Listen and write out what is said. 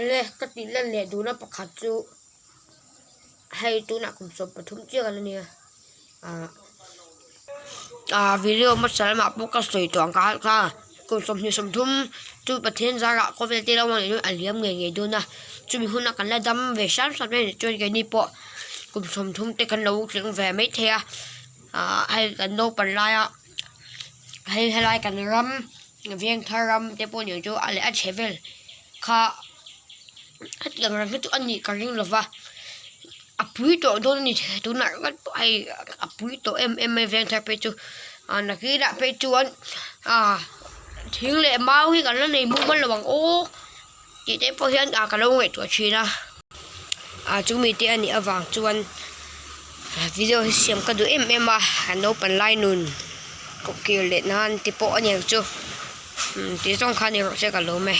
Le ka tih lan leh duhna pakhat chu hei tunah kum 13 chiah ka la nia ah ah video hmasa lamah pawh ka sawi tawh ang kha kha kum 23 chu Pathian zarah khawvel te lo ang a liam ngei ngei dawn a chumi huna kan la dam ve hram hram mai anih chuan keini pawh kum 30 te kan lo tling ve maithei a ah hei kan naupan laia hei helai kan ram veng thar ram te pawh ni chu a leh a chhe vel kha hetiang rang hi chu a nih ka ring lo va a pui tawh dawn a ni tunah ringawt pawh hei a pui tawh em em mai veng thar phei chu ah nakinah phei chuan ah thing leh mau hi kan la nei mumal lo ang aw tih te pawh hian ah ka lo ngaihtuah thin a ah chumi te a nih avang chuan video hi siam ka duh em em a a naupan lai nun kawhkir leh nan te pawh a ni ang chu tih zawng kha ni rawh se ka lawm e.